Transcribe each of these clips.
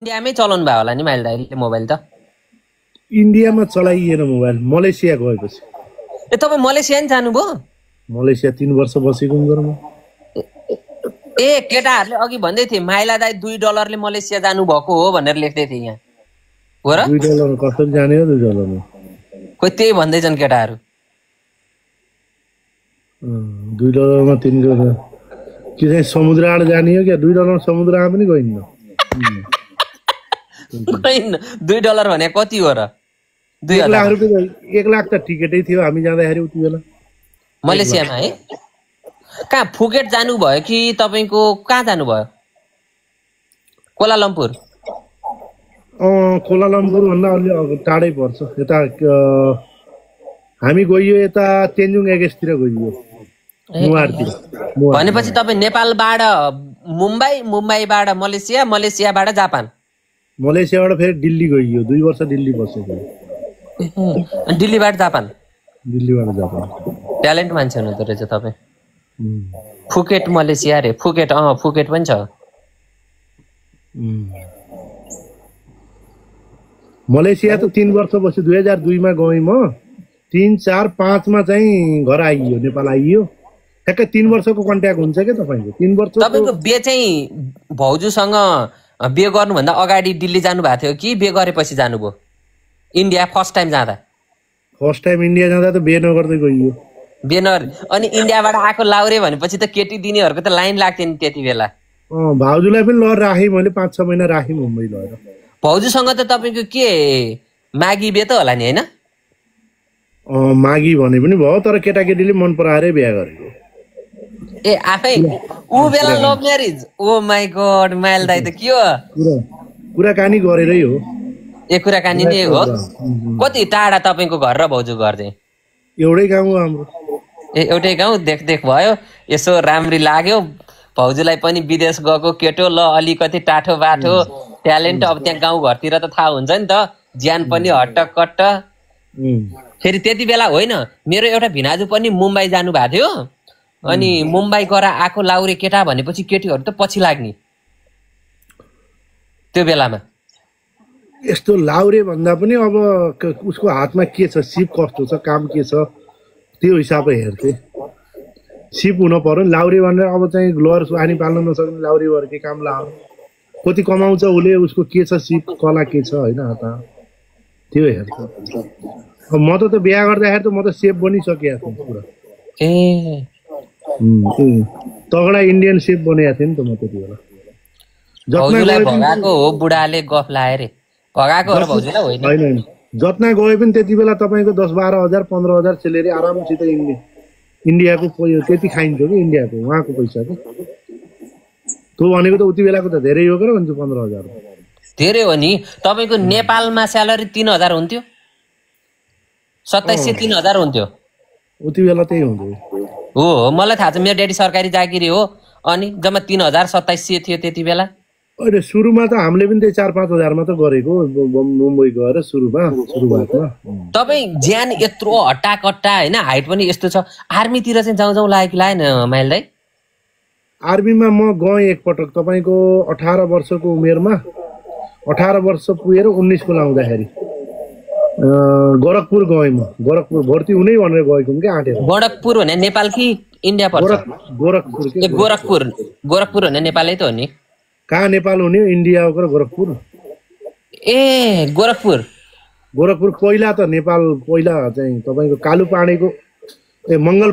इन्डियामै चलाउनु भयो होला नि माइल दाइले मोबाइल त। इन्डियामा चलाइएन मोबाइल, मलेसिया गएपछि। ए तपाईँ मलेसिया नि जानुभयो? मलेसिया 3 वर्ष बसेको घरमा। ए केटाहरूले अघि भन्दै थिए माइला दाइ $2 मलेसिया जानुभएको हो भनेर लेख्दै थिए यहाँ, हो र? $2 कसरी जाने हो $2? खोइ त्यही भन्दैछन् केटाहरू। $2 मा 3 के चाहिँ समुद्र आड जाने हो क्या? $2 समुद्र आड पनि गइन्न। $2 भने कति हो र? 1 लाख रुपियाँ, 1 लाख त टिकटै थियो हामी जाँदाखेरि उति बेला मलेसियामा है। कहाँ फुकेट जानुभयो कि तपाईँको कहाँ जानुभयो? कोलालम्पुर? कोलालम्पुर भन्दा अलि टाढै पर्छ यता। हामी गइयो यता तेन्जुङ एगेसतिर गइयो, मुवारतिर। भनेपछि तपाईँ नेपालबाट मुम्बई, मुम्बईबाट मलेसिया, मलेसियाबाट जापान, मलेसियाबाट फेरि दिल्ली गइयो। 2 वर्ष दिल्ली बसेको। दिल्लीबाट जापान? दिल्लीबाट जापान। ट्यालेन्ट मान्छे हुनुहुँदो रहेछ तपाईँ। फुकेट मलेसिया रे, फुकेट फुकेट पनि छ। मलेसिया त 3 वर्ष बस्यो। 2002 मा गएँ म। 3, 4, 5 मा चाहिँ घर आइयो, नेपाल आइयो। ठ्याक्कै 3 वर्षको कन्ट्याक्ट हुन्छ क्या तपाईँको। 3 वर्ष तपाईँको बिहे चाहिँ भाउजूसँग बिहे गर्नुभन्दा अगाडि दिल्ली जानु भएको थियो कि बिहे गरेपछि जानुभयो इन्डिया फर्स्ट टाइम जाँदा? फर्स्ट टाइम इन्डिया जाँदा त बिहे नगर्दै गइयो। बिहे अनि इन्डियाबाट आएको लाउरे भनेपछि त केटी दिनेहरूको त लाइन लाग्थ्यो नि त्यति बेला। भाउजूलाई पनि लर राखेँ मैले, 5-6 महिना राखेँ मुम्बई लगेर। भाउजूसँग त तपाईँको के मागी बिहे त होला नि होइन? मागी भने पनि भयो, तर केटाकेटीले मन पराएरै बिहा गरेको। ए आफै ऊ बेला love marriage? Oh my god, माइल दाइ त के हो? कुराकानी गरेरै हो। ए कुराकानी नै हो। कति टाढा तपाईँको घर र भाउजू घर चाहिँ? एउटै गाउँ हो हाम्रो। ए एउटै गाउँ। देख भयो, यसो राम्री लाग्यो। भाउजूलाई पनि विदेश गएको केटो, ल अलिकति टाठो बाठो ट्यालेन्ट। अब त्यहाँ गाउँ घरतिर त थाहा हुन्छ नि त, ज्यान पनि हट्टकट्ट। फेरि त्यति बेला होइन, मेरो एउटा भिनाजु पनि मुम्बई जानु भएको थियो। अनि मुम्बई गएर आएको लाउरे केटा भनेपछि केटीहरू त पछि लाग्ने त्यो बेलामा। यस्तो लाउरे भन्दा पनि अब उसको हातमा के छ, सिप कस्तो छ, काम के छ, त्यो हिसाबले हेर्थे। सिप हुन पर्यो नि। लाउरे भनेर अब चाहिँ ग्लोर सुहानी पाल्न नसक्ने लाउरे भएर के काम लाओ? कति कमाउँछ उसले, उसको के छ सिप, कला के छ होइन, त्यो हेर्छ। अब म त बिहा गर्दाखेरि त म त सेफ बनिसकेको थिएँ पुरा। ए तगडा इन्डियन सेफ बनेको थिएँ नि त म त्यति बेला। भगाएको हो बुढाले गफ लाएर, भगाएको हो भाउजूलाई होइन? होइन, जतना गए पनि त्यति बेला तपाईँको 10-12 हजार 15 हजार सेलेरी आरामसित इन्डियाको त्यति खाइन्छ कि इन्डियाको, उहाँको पैसा कि त्यो भनेको त उति बेलाको त धेरै हो के भन्छु। 15 हजार धेरै हो नि। तपाईँको नेपालमा स्यालेरी 3,000 हुन्थ्यो, 2700 3,000 हुन्थ्यो उति बेला। त्यही हुन्थ्यो हो, मलाई थाहा छ। मेरो ड्याडी सरकारी जागिरी हो, अनि जम्मा 3,000 2700 थियो त्यति बेला। अहिले सुरुमा त हामीले पनि त्यही 4-5 हजारमा त गरेको मुम्बई गएर सुरुवातमा। तपाईँ ज्यान यत्रो हट्टाकट्टा होइन, हाइट पनि यस्तो छ। आर्मीतिर चाहिँ जाउँ लाग्यो कि लागेन माइल दाइ? आर्मीमा म गएँ एकपटक तपाईँको 18 वर्षको उमेरमा। 18 वर्ष पुगेर 19 को लाउँदाखेरि गोरखपुर गएँ म। गोरखपुर भर्ती हुनै भनेर गएको कि आँटेर। गोरखपुर भने नेपाल कि इन्डिया पर्छ? गोरखपुर भने नेपालै त हो नि। कहाँ नेपाल हुने, इन्डिया हो गोरखपुर। ए गोरखपुर पहिला त नेपाल, पहिला चाहिँ तपाईँको कालु पाण्डेको मङ्गल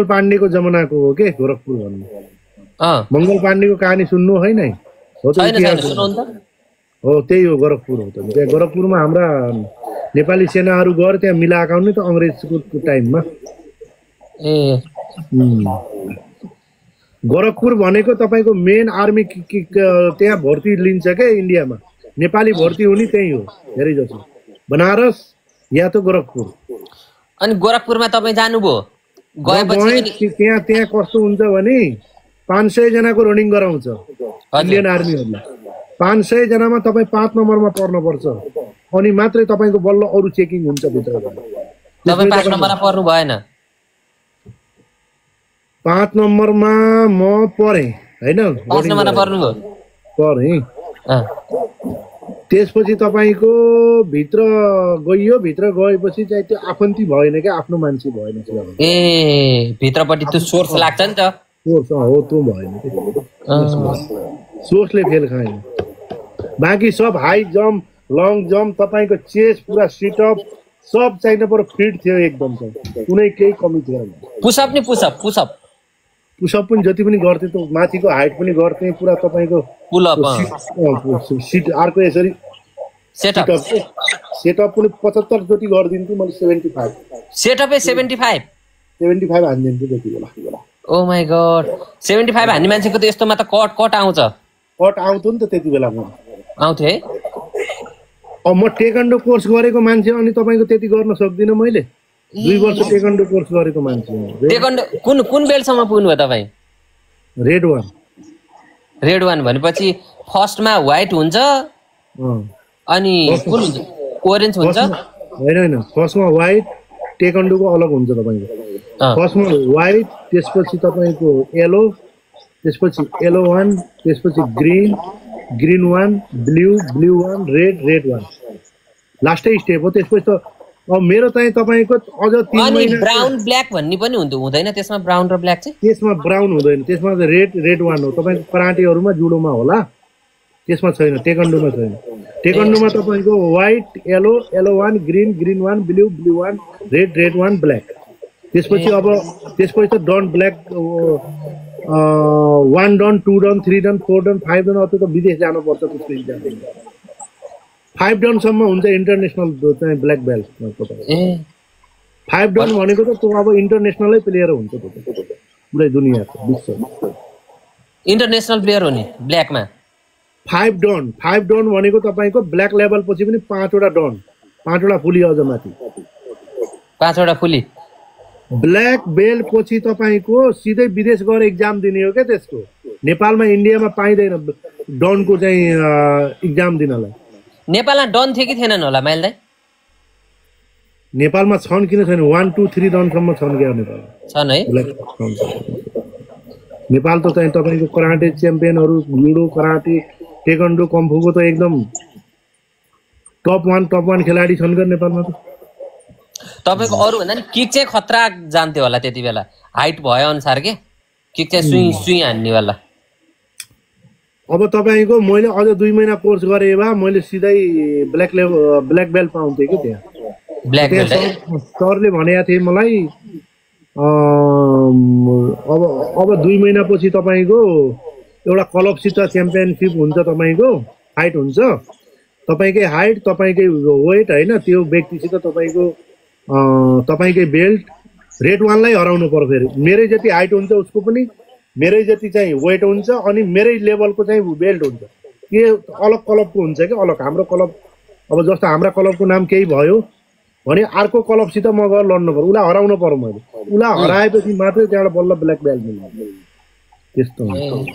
पाण्डेको जमानाको हो के गोरखपुर भन्ने। मङ्गल पाण्डेको कहानी सुन्नु होइन? हो त्यही हो, गोरखपुर हो त। त्यहाँ गोरखपुरमा हाम्रा नेपाली सेनाहरू गएर त्यहाँ मिलाएका हुन् नि त अङ्ग्रेजको टाइममा। गोरखपुर भनेको तपाईँको मेन आर्मी त्यहाँ भर्ती लिन्छ क्या इन्डियामा। नेपाली भर्ती हुने त्यही हो धेरै जसो, बनारस या त गोरखपुर। अनि गोरखपुरमा तपाईँ जानुभयो? त्यहाँ कस्तो हुन्छ भने 500 जनाको रनिङ गराउँछ इन्डियन आर्मीहरूलाई। 500 जनामा तपाईँ 5 नम्बरमा पर्नुपर्छ, अनि मात्रै तपाईँको बल्ल अरू चेकिङ हुन्छ भित्र। तपाईँ 5 नम्बरमा पर्नु भएन? 5 नम्बरमा म परेँ होइन। 5 नम्बरमा पर्नुभयो? परेँ। अँ, त्यसपछि तपाईँको भित्र गइयो, भित्र गएपछि चाहिँ त्यो आफन्ती भएन क्या, आफ्नो मान्छे भएन त्यो। ए भित्रपट्टि त्यो सोर्स लाग्छ नि त। सोर्स हो त्यो भएन कि, सोर्सले फेल खाएन। बाँकी सब हाई जम्प, लङ जम्प, तपाईँको चेस्ट पुरा सिटअप सब चाहिने पर फिट थियो एकदम, चाहिँ कुनै केही कमी थिएन। पुसअप नि पुसअप पुसअप पुसअप पनि जति पनि गर्थे त्यो माथिको हाइट पनि गर्थे पुरा तपाईँको पुलअप सिट अर्को यसरी सेटअप सेटअप पनि 75 चोटि गरिदिन्थेँ मैले। 75 सेटअपै 75 हानिदिन्थेँ त्यति बेला। ओ माई गॉड 75 हान्ने मान्छेको त यस्तोमा त कट आउँछ। कट आउँथ्यो नि त त्यति बेला। म आउँथ्यो है। अब म टेकन्डो कोर्स गरेको मान्छे अनि तपाईँको त्यति गर्न सक्दिनँ मैले। 2 वर्ष टेकन्डो कोर्स गरेको मान्छे। टेकन्डो कुन बेल्टसम्म पुग्नुभयो तपाईँ? रेड वान भनेपछि फर्स्टमा व्हाइट हुन्छ अनि कुन हुन्छ? ओरेन्ज हुन्छ? होइन, फर्स्टमा व्हाइट टेकन्डोको अलग हुन्छ तपाईँको। फर्स्टमा व्हाइट, त्यसपछि तपाईँको येलो, त्यसपछि येलो 1, त्यसपछि ग्रीन 1, ब्लू 1, रेड 1 लास्टै स्टेप हो। त्यसपछि त अब मेरो चाहिँ तपाईँको अझ 3 महिना। ब्राउन ब्ल्याक भन्ने पनि हुँदैन त्यसमा? ब्राउन र ब्ल्याक चाहिँ त्यसमा ब्राउन हुँदैन, त्यसमा त रेड 1 हो। तपाईँको कराटेहरूमा जुडोमा होला, त्यसमा छैन, टेकन्डोमा छैन। टेकन्डोमा तपाईँको white, yellow 1, green 1, blue 1, red 1, black. त्यसपछि त done black 1 done, 2 done, 3 done, 4 done, 5 done, अथवा त विदेश जानुपर्छ त्यसको इक्जाम। 5 डनसम्म हुन्छ इन्टरनेसनल चाहिँ ब्ल्याक बेल्ट। 5 डन भनेको त त्यो अब इन्टरनेसनलै प्लेयर हुन्छ पुरै दुनियाँको विश्व इन्टरनेसनल प्लेयर हो नि ब्ल्याकमा। 5 डन भनेको तपाईँको ब्ल्याक लेभल पछि पनि 5वटा डन, 5वटा फुली अझ माथि, 5वटा फुली। ब्ल्याक बेल्ट पछि तपाईँको सिधै विदेश गएर इक्जाम दिने हो क्या त्यसको। नेपालमा इन्डियामा पाइँदैन डनको चाहिँ इक्जाम दिनलाई। नेपालमा डन थियो कि थिएनन् होला माइल दाइ? नेपालमा छन्, किन छैन? 1, 2, 3 डनसम्म छन् क्या नेपालमा। छन् है। नेपाल त चाहिँ तपाईँको कराटे च्याम्पियनहरू, जुडो, कराटे, टेकन्डो, कम्फूको त एकदम टप 1 खेलाडी छन् क्या नेपालमा त। तपाईँको अरू भन्दा नि किक चाहिँ खतरा जान्थ्यो होला त्यति बेला, हाइट भए अनुसार के किक चाहिँ सुई हान्नेवाला। अब तपाईँको मैले अझ 2 महिना कोर्स गरेँ भए मैले सिधै ब्ल्याक बेल्ट पाउँथेँ कि त्यहाँ। ब्ल्याक बेल्ट सरले भनेको थिए मलाई अब 2 महिनापछि तपाईँको एउटा क्लबसित च्याम्पियनसिप हुन्छ, तपाईँको फाइट हुन्छ, तपाईँकै हाइट तपाईँकै वेट होइन, त्यो व्यक्तिसित तपाईँकै बेल्ट रेड 1लाई हराउनु पर्यो। फेरि मेरै जति हाइट हुन्छ उसको पनि, मेरै जति चाहिँ वेट हुन्छ, अनि मेरै लेभलको चाहिँ बेल्ट हुन्छ। के अलग क्लबको हुन्छ कि अलग। हाम्रो क्लब अब जस्तो हाम्रा क्लबको नाम केही भयो भने अर्को क्लबसित म गएर लड्नु पर्यो, उसलाई हराउनु पर्यो मैले। उसलाई हराएपछि मात्रै त्यहाँबाट बल्ल ब्ल्याक बेल्ट मिल्छ। त्यस्तो हुन्छ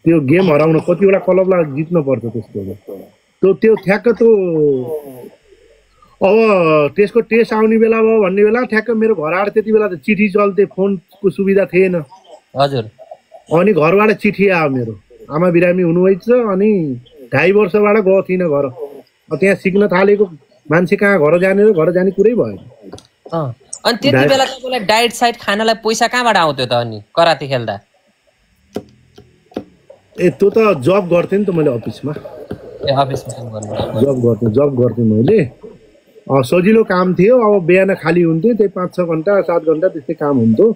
त्यो गेम हराउन, कतिवटा क्लबलाई जित्नु पर्छ त्यस्तो। त्यो ठ्याक्क त्यो अब त्यसको टेस्ट आउने बेला भयो भन्ने बेला ठ्याक्क मेरो घरबाट त्यति बेला त चिठी चल्थे, फोनको सुविधा थिएन। हजुर। अनि घरबाट चिठी आयो, मेरो आमा बिरामी हुनुभएछ, अनि 2.5 वर्षबाट गएको थिइनँ घर। त्यहाँ सिक्न थालेको मान्छे कहाँ घर जाने कुरै भएन। अनि त्यति बेला तपाईँलाई डाइट साइट खानालाई पैसा कहाँबाट आउँथ्यो त? अनि कराते खेल्दा त्यो त जब गर्थेँ नि त मैले अफिसमा। जब गर्थेँ मैले। सजिलो काम थियो। अब बिहान खाली हुन्थ्यो, त्यही 5-6 घन्टा 7 घन्टा त्यस्तै काम हुन्थ्यो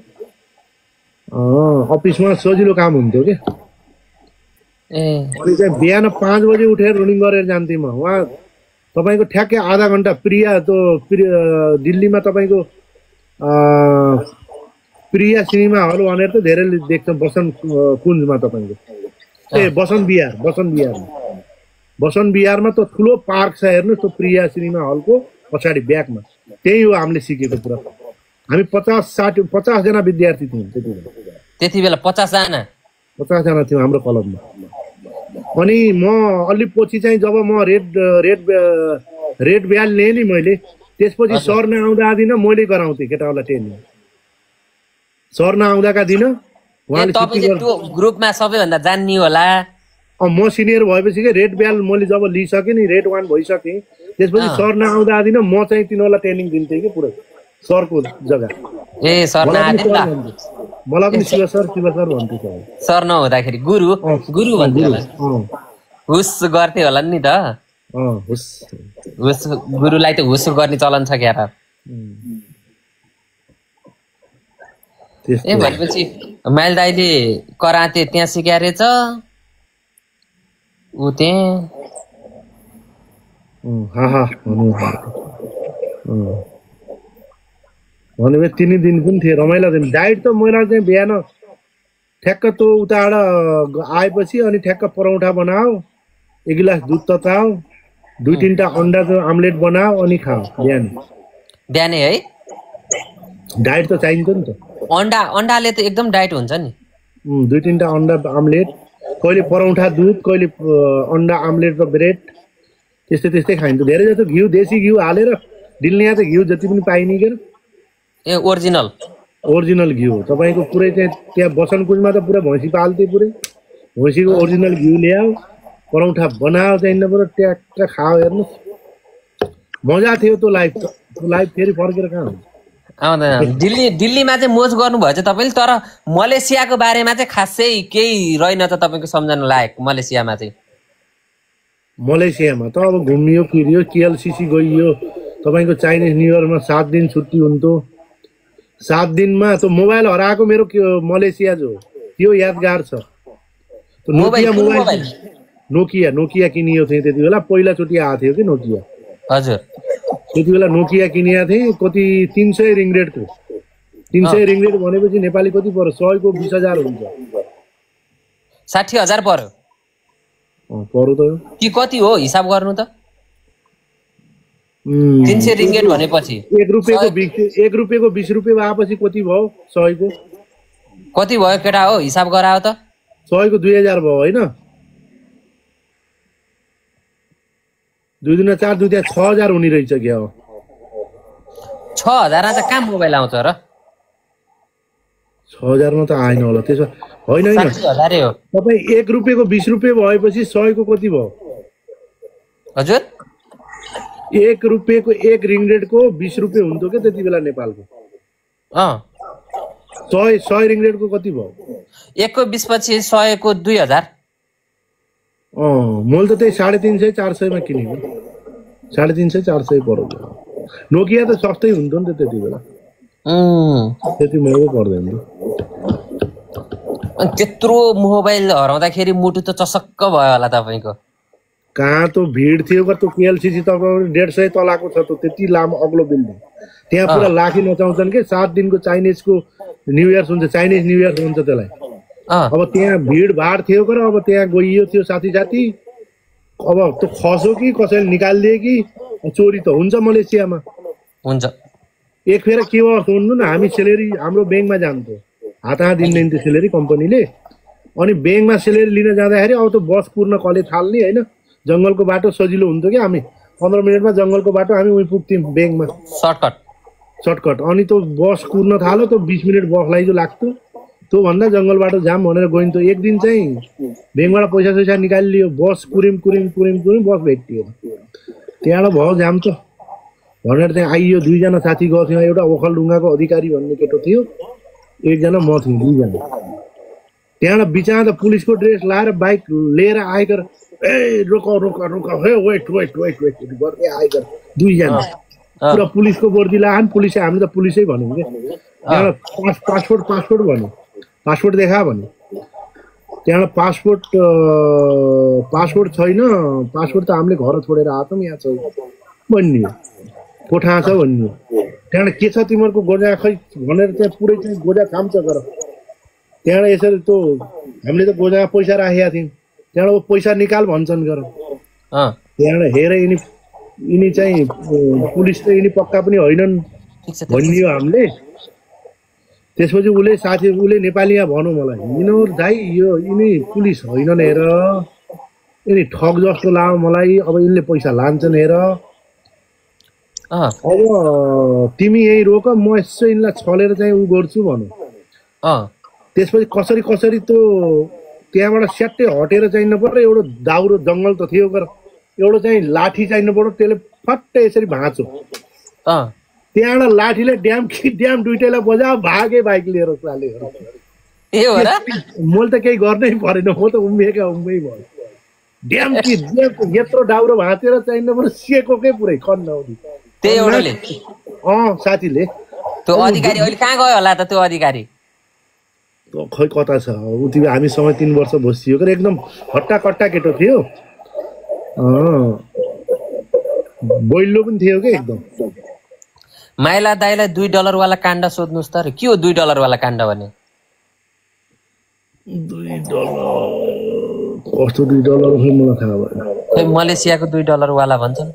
अफिसमा। सजिलो काम हुन्थ्यो कि। अनि चाहिँ बिहान 5 बजे उठेर रनिङ गरेर जान्थेँ म। उहाँ तपाईँको ठ्याक्कै आधा घन्टा दिल्लीमा तपाईँको प्रिया सिनेमा हल भनेर त धेरैले देख्छ, बसन्त कुञ्जमा तपाईँको। बसन्त बिहारमा त ठुलो पार्क छ, हेर्नुहोस् त्यो प्रिया सिनेमा हलको पछाडि ब्याकमा। त्यही हो हामीले सिकेको पुरा। हामी 50 जना विद्यार्थी थियौँ त्यति बेला। 50 जना थियौँ हाम्रो क्लबमा। अनि म अलि पछि चाहिँ जब म रेड ब्याल लिएँ नि मैले, त्यसपछि सर नआउँदा दिन मैले गराउँथेँ केटाहरूलाई ट्रेनिङ। सर नआउँदाका दिन ग्रुपमा सबैभन्दा जान्ने होला म सिनियर भएपछि के रेड ब्याल मैले जब लिइसकेँ नि रेड 1 भइसकेँ त्यसपछि सर नआउँदा आदिन म चाहिँ तिनीहरूलाई ट्रेनिङ दिन्थेँ कि पुरै सरको जग्गा ए सर नआदिन मलाई पनि शिव सर भन्थे सर नहुँदाखेरि गुरु भन्थे होला हुस गर्थे होला नि त हुस गुरुलाई त हुस गर्ने चलन छ क्या र ए भनेपछि माइल दाइले कराते त्यहाँ सिक्या रहेछ ऊ त्यहाँ भने 3 दिन पनि थिए रमाइलो थियो डाइट त मैले चाहिँ बिहान ठ्याक्क त उताबाट आएपछि अनि ठ्याक्क परौठा बनाऊ 1 गिलास दुध तताऊ 2-3टा अन्डाको आमलेट बनाऊ अनि खाऊ बिहानै है डाइट त चाहिन्छ नि त अन्डाले त एकदम डाइट हुन्छ नि 2-3टा अन्डा आमलेट कहिले परौठा दुध कहिले अन्डा आमलेट र ब्रेड त्यस्तै खाइन्छ धेरै जस्तो घिउ देशी घिउ हालेर डिल्निया त घिउ जति पनि पाइने के ए ओरिजिनल घिउ हो तपाईको पुरै चाहिँ त्यहाँ बसनकुजमा त पुरै भैँसी पाल्थे पुरै भैँसीको ओरिजिनल घिउ ल्याऊ परौठा बनाऊ चाहिँ नपर ट्याक्क खाऊ हेर्नुहोस् मजा थियो त्यो लाइफ फेरि फर्केर कहाँ हुन्छ आउँदैन दिल्लीमा चाहिँ मोज गर्नुभएछ तपाईँले तर मलेसियाको बारेमा चाहिँ खासै केही रहेन त तपाईँको सम्झना लायक मलेसियामा त अब घुमियो फिरियो केएलसीसी गइयो तपाईँको चाइनिज न्यु इयरमा 7 दिन छुट्टी हुन्थ्यो 7 दिनमा त मोबाइल हराएको मेरो मलेसिया जो त्यो यादगार छ नोकिया किनियो थिएँ त्यति बेला पहिलाचोटि आएको थियो कि नोकिया हजुर त्यति बेला नोकिया किनिया थिएँ कति 300 रिङ्गरेटको 300 रिङ्गरेट भनेपछि नेपाली कति पर्यो 100 को 20,000 हुन्छ 60,000 पर्यो त कि कति हो हिसाब गर्नु त 300 रिङ्गेट भनेपछि 1 रुपियाँको 20 रुपियाँ आएपछि कति भयो 100 को कति भयो केटा हो हिसाब गरायो त 100 को 2000 भयो हैन 2 दुना 4 2 त्यहाँ 6000 हुने रहेछ क्या हो 6000 मा त कहाँ मोबाइल आउँछ र 6000 मा त आएन होला त्यसो होइन 60,000 हो तपाई 1 रुपियाँको 20 रुपियाँ भएपछि 100 को कति भयो हजुर 1 रुपियाँको 1 रिङ्गरेटको 20 रुपियाँ हुन्थ्यो के त्यति बेला नेपालको 100 रिङ्गरेटको कति भयो 1 को 20 पछि 100 को 2000 मैले त त्यही 350 400 मा किनेको 350 400 पर्यो नोकिया त सस्तै हुन्थ्यो नि त त्यति बेला त्यति महँगो पर्दैन त्यत्रो मोबाइल हराउँदाखेरि मुटु त चसक्क भयो होला तपाईको कहाँ त भिड थियो त्यो केएलसीसी तपाईको 150 तलाको छ त त्यति लामो अग्लो बिल्डिङ त्यहाँ पुरा लाखी नचाउँछन् के 7 दिनको चाइनिजको न्यु इयर हुन्छ चाइनिज न्यु इयर हुन्छ त्यसलाई अब त्यहाँ भिड भाड थियो कर अब त्यहाँ गइयो थियो साथी अब त्यो खसो कि कसैले निकालिदिए कि चोरी त हुन्छ मलेसियामा हुन्छ एक फेर के भयो सुन्नु न हामी सेलेरी हाम्रो बैंकमा जान्थ्यो हात दिँदैन थियो सेलेरी कम्पनीले अनि बैंकमा सेलेरी लिन जाँदाखेरि अब त बस कुर्न कले थाल्ने हैन जंगलको बाटो सजिलो हुन्थ्यो कि हामी 15 मिनेटमा जंगलको बाटो हामी उही पुग्थ्यौं बैंकमा सर्टकट अनि त बस कुर्न थाल्यो त 20 मिनेट बसलाई जो लाग्थ्यो त्यो भन्दा जंगल बाटो जाम भनेर गइन्थ्यो एक दिन चाहिँ बैंकबाट पैसा निकालियो बस कुरिम बस भेटियो त्यहाँबाट भयो जाम त भनेर त्यहाँ आइयो 2 जना साथी गयो थियो एउटा ओखलढुङ्गाको अधिकारी भन्ने केटो थियो एकजना म थिएँ 2 जना त्यहाँबाट बिचामा त पुलिसको ड्रेस लाएर बाइक लिएर आइकर ए रोक हे वेट गर्दै आइकर 2 जना पुरा पुलिसको वर्दी लान पुलिसले हामीले त पुलिसै भन्यौं के त्यहाँबाट पासपोर्ट भन्यो पासपोर्ट देखा भन्यो त्यहाँबाट पासपोर्ट छैन पासपोर्ट त हामीले घर छोडेर आछौं यहाँ छ भन्यो कोठा छ भन्यो त्यहाँबाट के छ तिमीहरुको गोजा खै भनेर त्यहाँ पुरै चाहिँ गोजा खाम्छ गर त्यहाँबाट यसरी त हामीले त गोजामा पैसा राखेका थियौं त्यहाँबाट पैसा निकाल भन्छन् गर त्यहाँबाट हेर यिनी चाहिँ पुलिस त यिनी पक्का पनि होइनन् भनियो हामीले त्यसपछि उले नेपालीमा भन्नु मलाई यिनीहरु दाइ यो यिनी पुलिस होइनन् हेर यिनी ठग जस्तो लाग्यो मलाई अब यिनले पैसा लान्छन् हेर अब तिमी यही रोक म यसो यिनलाई छलेर चाहिँ उ गर्छु भन्नु त्यसपछि कसरी त्यो त्यहाँबाट स्याट्टै हटेर चाहिनु पर्यो एउटा दाउरो जङ्गल त थियो तर एउटा चाहिँ लाठी चाहिनु पर्यो त्यसले फट्टै यसरी भाँच्यो त्यहाँबाट लाठीले ड्याम दुइटैलाई बजायो भागे बाइक लिएर साले मैले त केही गर्नै परेन म त उम्बिएका उम्बै भयो ड्याम यत्रो दाउरो भाँचेर चाहिनु पर्यो सेकोकै पुरै खन्नाउने त्यही एउटाले साथीले त्यो अधिकारी अहिले कहाँ गयो होला त त्यो अधिकारी खै कता छ उति हामीसँग 3 वर्ष बसियो के एकदम हट्टा कट्टा केटो थियो बोइलो पनि थियो के एकदम माइला दाइलाई $2 वाला काण्ड सोध्नुस् त के हो $2 वाला काण्ड भने $2 कस्तो $2 खै मलाई थाहा भएन खै मलेसियाको $2 वाला भन्छन्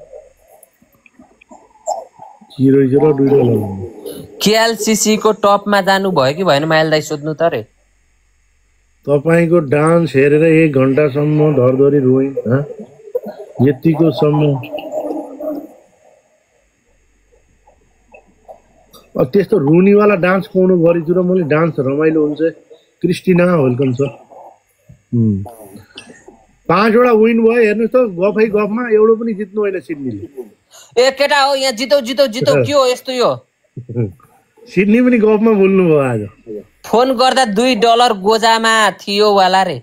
KLCC को टपमा जानु भयो कि भएन माइल दाइ सोध्नु त रे तपाईको डान्स हेरेर 1 घण्टासम्म धरधरी रोइ यतिको सम्म त्यस्तो रुनीवाला डान्स पाउनु गरिछु र मैले डान्स रमाइलो हुन्छ क्रिस्टिना वेलकम छ 5 वटा विन भयो हेर्नु त गफै गफमा एउटो पनि जित्नु होइन सिडनीले ए केटा हो यहाँ जितौ के हो यस्तो यो सिडनी पनि गफमा बोल्नु भयो आज फोन गर्दा $2 गोजामा थियो वाला रे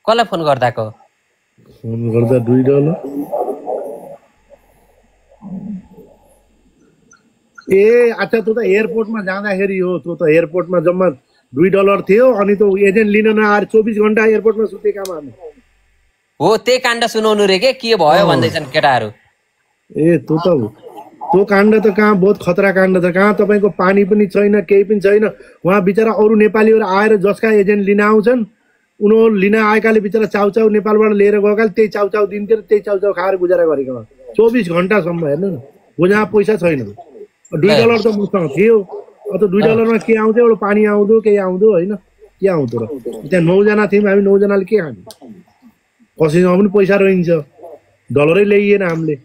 कसलाई फोन गर्दाको फोन गर्दा $2 ए अच्छा त्यो त एयरपोर्टमा जाँदाखेरि हो त्यो त एयरपोर्टमा जम्मा $2 थियो अनि त्यो एजेन्ट लिन नआएर 24 घण्टा एयरपोर्टमा सुतेका हामी हो त्यही काण्ड सुनाउनु रे के भयो भन्दैछन् केटाहरू ए त्यो काण्ड त कहाँ बहुत खतरा काण्ड छ कहाँ तपाईको पानी पनि छैन केही पनि छैन उहाँ बिचरा अरू नेपालीहरू आएर जसका एजेन्ट लिन आउँछन् उनीहरू लिन आएकाले बिचरा चाउचाउ नेपालबाट लिएर गएकाले त्यही चाउचाउ दिन्थ्यो र त्यही चाउचाउ खाएर गुजारा गरेको 24 घण्टासम्म हेर्नु न हो जहाँ पैसा छैन $2 त मसँग थियो अब त $2 मा के आउँथ्यो एउटा पानी आउँदो केही आउँदो होइन के आउँथ्यो र त्यहाँ 9 जना थियौँ हामी 9 जनाले के खाने कसैसँग पनि पैसा रहन्छ डलरै ल्याइएन हामीले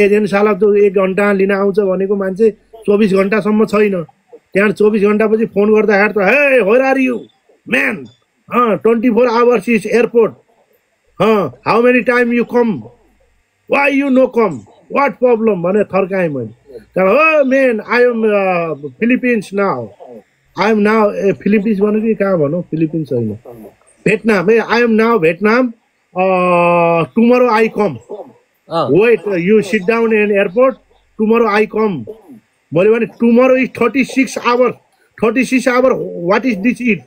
एजेन्ट साला त 1 घण्टा लिन आउँछ भनेको मान्छे 24 घण्टासम्म छैन त्यहाँ 24 घण्टापछि फोन गर्दाखेरि त hey where are you man 24 hours is airport how many time you come why you no come what problem भने थर्काएँ मैले हो man I am Philippines now I am now Philippines भन्नु कि कहाँ भनौँ फिलिपिन्स होइन Vietnam I am now Vietnam tomorrow I come wait you sit down in airport tomorrow I come tomorrow is 36 hours what is this eat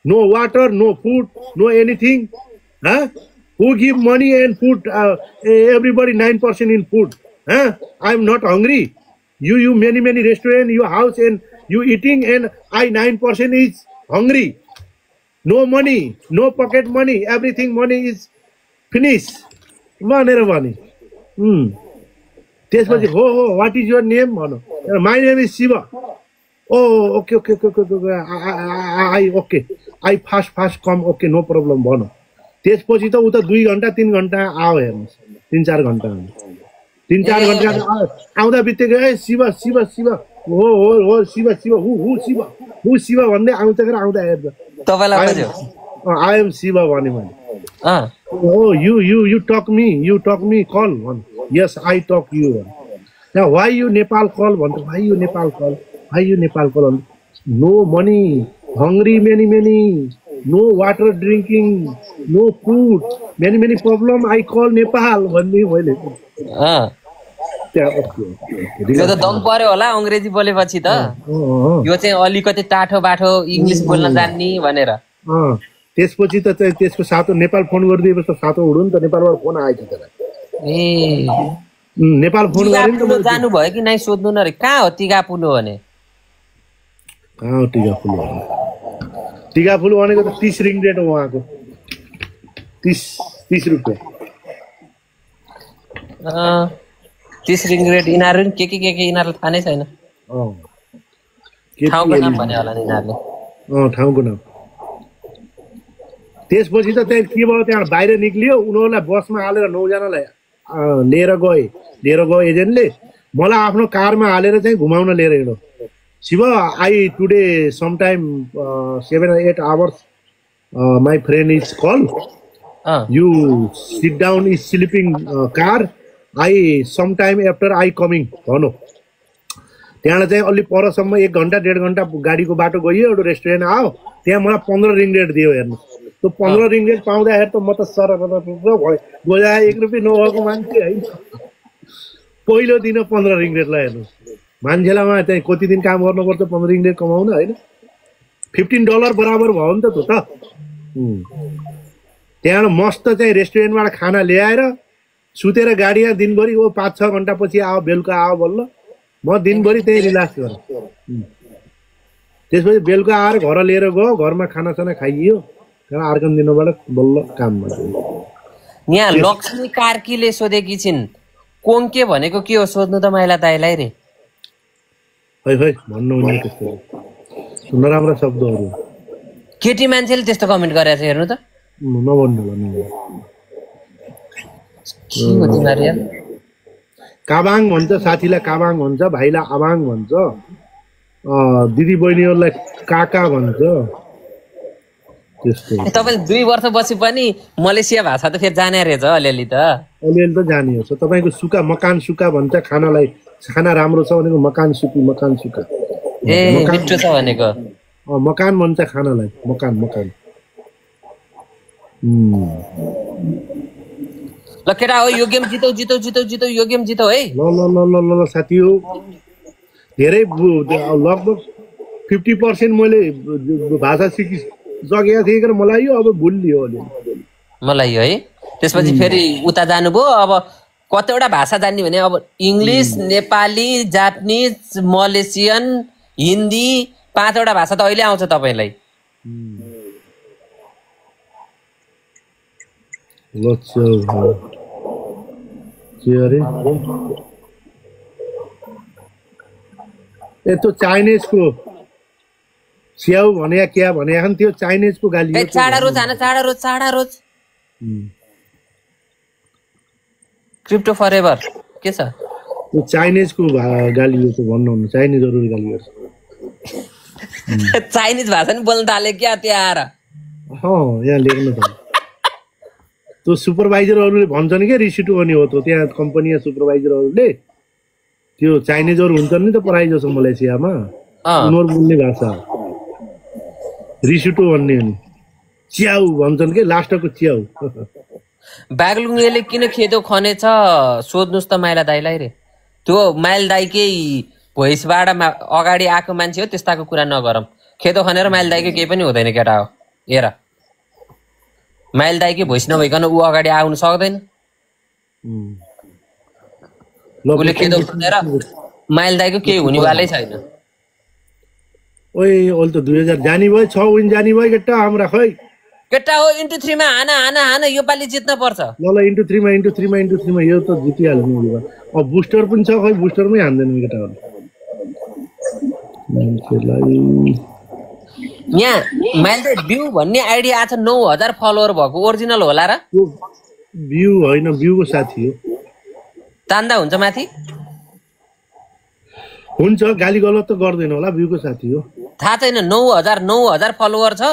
no water no food no anything who give money and food everybody 9% in food I am not hungry you many restaurant your house and you eating and I 9% is hungry no money no pocket money everything money is finished भनेर भने त्यसपछि हो what is your name भन my name is Shiva oh okay okay okay I fast come okay no problem भन त्यसपछि त उता 2 घण्टा 3 घण्टा आयो हेर्नुहोस् 3-4 घण्टा 3-4 घण्टा आउँदा बित्तिकै ए शिव हो शिव शिव भन्दै आउँदा हेर्दा तपाईलाई आई एम शिव भने मैले oh you talk me call one yes I talk you now why you Nepal call one why you Nepal call no money hungry many no water drinking no food many problem I call Nepal भन्ने मैले त्यो त दम पर्यो होला अंग्रेजी बोलेपछि त यो चाहिँ अलिकति टाठो बाठो इंग्लिश बोल्न जान्नी भनेर त्यसपछि त त्यसको सातो नेपाल फोन गरिदिएपछि त सातो उड्यो नि त नेपालबाट फोन आएछ त्यसलाई ए नेपाल फोन गरे नि त जानु भयो कि नै सोध्नु न रे कहाँ हो टिकापुलो भने कहाँ हो टिकापुलो भनेको त 30 रिङ्गेट हो उहाँको 30 रुपैयाँ 30 रिङ्गेट यिनीहरू के यिनीहरूलाई थाहा नै छैन ठाउँको नाम भने होला नि यिनीहरूले ठाउँको नाम त्यसपछि त त्यहाँ के भयो त्यहाँ बाहिर निक्लियो उनीहरूलाई बसमा हालेर 9 जनालाई लिएर गयो एजेन्टले मलाई आफ्नो कारमा हालेर चाहिँ घुमाउन लिएर हिँड्यो Shiva I today some time 7 or 8 hours my friend is called. You sit down is sleeping car. I sometime after I coming. भनौँ त्यहाँ चाहिँ अलि परसम्म 1 घण्टा 1.5 घण्टा गाडीको बाटो गयो एउटा रेस्टुरेन्ट आयो त्यहाँ मलाई 15 रिङ्गरेट दियो हेर्नु त्यो 15 रिङ्गरेट पाउँदाखेरि त म त सरर भयो गोजा 1 रुपैयाँ नभएको मान्छे हैन पहिलो दिन 15 रिङ्गरेट ल हेर्नु मान्छेलाई चाहिँ कति दिन काम गर्नुपर्छ 15 रिङ्गरेट कमाउन हैन $15 बराबर भयो नि त त्यो त त्यहाँ मस्त चाहिँ रेस्टुरेन्टबाट खाना ल्याएर सुतेर गाडीमा दिनभरि ओ 5-6 घण्टा पछि आयो बेलुका आयो बल्ल म दिनभरि त्यही रिल्याक्स गरेँ त्यसपछि बेलुका आएर घर लिएर गयो घरमा खानासाना खाइयो त्यहाँ अर्को दिनबाट बल्ल काममा यहाँ लक्ष्मी कार्कीले सोधेकी छिन् कोङ्के भनेको के हो सोध्नु त माइला दाइलाई रे खै भन्नु हुने त्यस्तो नराम्रो शब्दहरू केटी मान्छेले त्यस्तो कमेन्ट गरेछ हेर्नु त नभन्नु के हो तिमीहरु यार काबाङ भन्छ साथीलाई काबाङ भन्छ भाइलाई आबाङ भन्छ दिदी बहिनीहरूलाई काका भन्छ त्यस्तो तपाईले 2 वर्ष बसी पनि मलेसिया भाषा त फेरि जाने रहेछ अलिअलि त जाने हो तपाईको सुका मकान सुका भन्छ खानालाई खाना राम्रो छ भनेको मकान सुका ए मिठो छ भनेको मकान भन्छ खानालाई मकान ल केटा हो यो गेम जितौ यो गेम जितौ है ल साथी हो धेरै लगभग 50% मैले भाषा सिकिसकेको थिएँ मलाई यो अब भुलियो मलाई है त्यसपछि फेरि उता जानुभयो अब कतिवटा भाषा जान्ने भने अब English Nepali Japanese Malaysian Hindi 5वटा भाषा त अहिले आउँछ तपाईलाई यस्तो चाइनिजको स्याउ भने क्या भने त्यो चाइनिजको गाली हो चाडा रोज क्रिप्टो फरएभर के छ त्यो चाइनिजको गाली हो भन्नुहुन्न चाइनिजहरुले गाली गर्छ चाइनिज भाषा नि बोल्न थाले क्या त्यहाँ आएर यहाँ लेख्नु त त्यो सुपरभाइजरहरुले भन्छन् के रिसिटो अनि हो त्यहाँ कम्पनीका सुपरभाइजरहरुले त्यो चाइनिजहरु हुन्छन् नि त प्राय जसो मलेसियामा उनीहरु बोल्ने भाषा रिसिटो भन्ने नि च्याउ भन्छन् के लास्टको च्याउ बागलुङले किन खेदो खनेछ सोध्नुस् त माइला दाइलाई रे त्यो माइल दाइकै भोइसबाट अगाडि आएको मान्छे हो त्यस्ताको कुरा नगरम खेदो खनेर माइल दाइको केही पनि हुँदैन केटा हो हेर माइल दाइकै भोइस नभइकन ऊ अगाडि आउन सक्दैन उसले खेदो खनेर माइल दाइको केही हुनेवालै छैन ओइ ओल त 2000 जानी भयो 6 विन जानी भयो केटा हमरा खै केटा हो इन्टु 3 मा हाना यो पाली जित्न पर्छ ल इन्टु 3 मा यो त जितिहाल्नु नि अब बुस्टर पनि छ खै बुस्टरमै हान्दैन केटाहरु मान्छेलाई यहाँ माइल दाइ भ्यू भन्ने आइडी आछ 9000 फलोअर भएको ओरिजिनल होला र भ्यू हैन भ्यूको साथी हो तान्दा हुन्छ माथि हुन्छ गाली गलत त गर्दैन होला भ्यूको साथी हो थाहा छैन 9000 फलोअर छ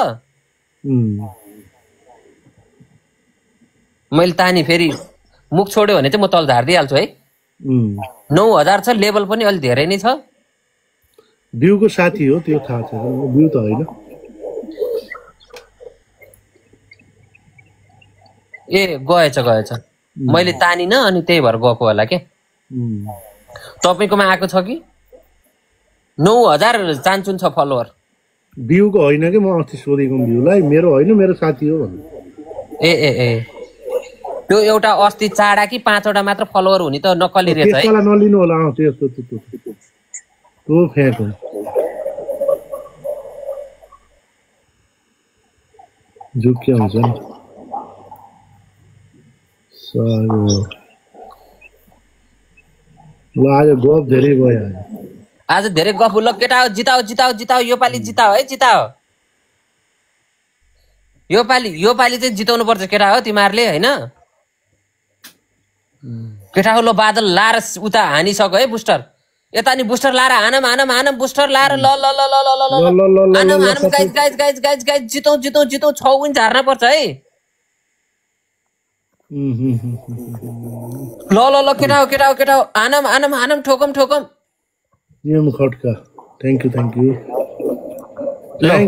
मैले तानी फेरि मुख छोड्यो भने चाहिँ म तल झार्दिहाल्छु है 9000 छ लेभल पनि अलि धेरै नै छ भ्यूको साथी हो त्यो थाहा छ भ्यू त हैन ए गएछ मैले तानिन अनि त्यही भएर गएको होला के तपाईकोमा आएको छ कि 9000 चान्चुन छ फलोअर भ्यूको हैन के म अस्ति सोधेको भ्यूलाई मेरो हैन मेरो साथी हो भन्नु ए त्यो एउटा अस्ति 4 कि 5वटा मात्र फलोअर हुने त नक्कली रहेछ है त्यसलाई नलिनु होला त्यो फ्याक हो जुक्या हुन्छ नि ल आज गफ धेरै भयो आज धेरै गफ ल केटा हो जिताओ यो पाली जिताओ है जिताओ यो पाली चाहिँ जिताउनु पर्छ केटा हो तिमीहरुले हैन केटा हो ल बादल लार उता हानिसक्यो है बुस्टर यता नि बुस्टर लाएर हानम बुस्टर लाएर ल ल ल ल ल हानम गाइज जितौँ 6 विन झार्न पर्छ है। ल केटा हो हानम ठोकम नियम Khadka thank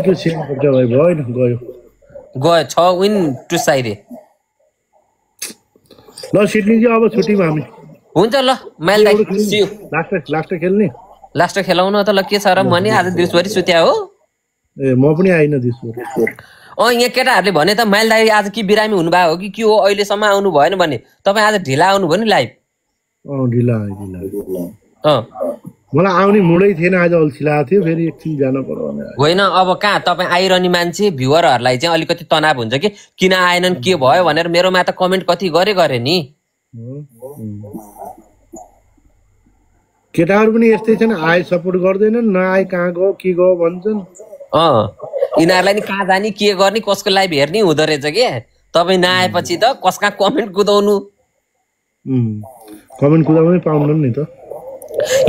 you CM Khadka भाइ भयो 6 विन टु साइरे। ल सिडनीजी अब छुट्टीमा हामी हुन्छ ल माइल दाइ सी यू। लास्ट खेल्ने लास्ट खेलाउन त ल के छ र मनी आज दिउँसभरि सुत्या हो। ए म पनि आइन दिउँसभरि। यहाँ केटाहरूले भने त माइल दाइ आज कि बिरामी हुनुभएको हो कि के हो अहिलेसम्म आउनु भएन भने तपाईँ आज ढिला आउनु भयो नि लाइभ। ढिला मलाई आउने मुडै थिएन आज अल्छी लागेको थियो फेरि एकछिन जान पर्यो भनेर। होइन अब कहाँ तपाईँ आइरहने मान्छे भ्युवरहरूलाई चाहिँ अलिकति तनाव हुन्छ कि किन आएनन् के भयो भनेर मेरोमा त कमेन्ट कति गरे नि। केटाहरू पनि यस्तै छन् आए सपोर्ट गर्दैनन् नआए कहाँ गयो के गयो भन्छन्। यिनीहरूलाई नि कहाँ जाने के गर्ने कसको लाइभ हेर्ने हुँदो रहेछ के तपाईँ नआएपछि त कसका कमेन्ट कुदाउनु। कमेन्ट कुदाउनै पाउनु नि त।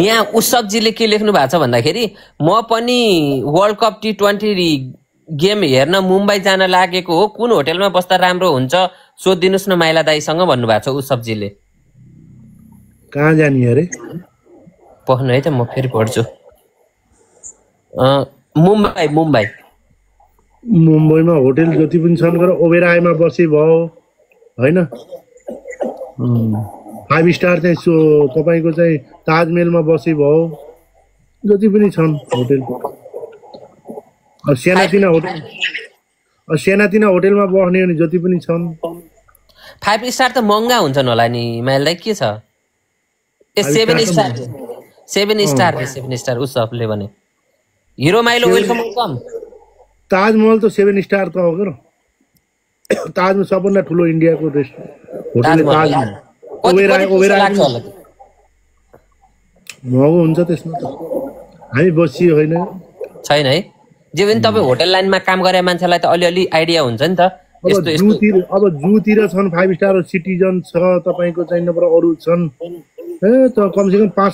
यहाँ उत्सवजीले के लेख्नु भएको छ भन्दाखेरि म पनि वर्ल्ड कप T20 गेम हेर्न मुम्बई जान लागेको हो कुन होटेलमा बस्दा राम्रो हुन्छ सोधिदिनुहोस् न माइला दाईसँग भन्नुभएको छ उत्सवजीले। कहाँ जाने अरे पढ्नु है त म फेरि पढ्छु। मुम्बईमा होटेल जति पनि छन् गएर ओबेरायमा बसे भयो होइन 5 स्टार चाहिँ तपाईँको चाहिँ ताजमहलमा बसे भयो जति पनि छन् होटेल। सानातिना होटेलमा बस्ने भने जति पनि छन्। 5 स्टार त महँगा हुन्छन् होला नि माइल दाइ के छ। 7 स्टार उसले भने हिरो माइलो वेलकम। ताजमहल त 7 स्टार त हो के ताजमहल सबभन्दा ठुलो इन्डियाको होटेल ताजमहल। महँगो हुन्छ त्यसमा त हामी बसियो होइन छैन है जे पनि तपाईँ होटेल लाइनमा काम गरे मान्छेलाई त अलिअलि आइडिया हुन्छ नि त। अब जूतिर छन् 5 स्टार सिटिजन छ तपाईँको चाहिँ नभएर अरू छन् त कमसेकम 5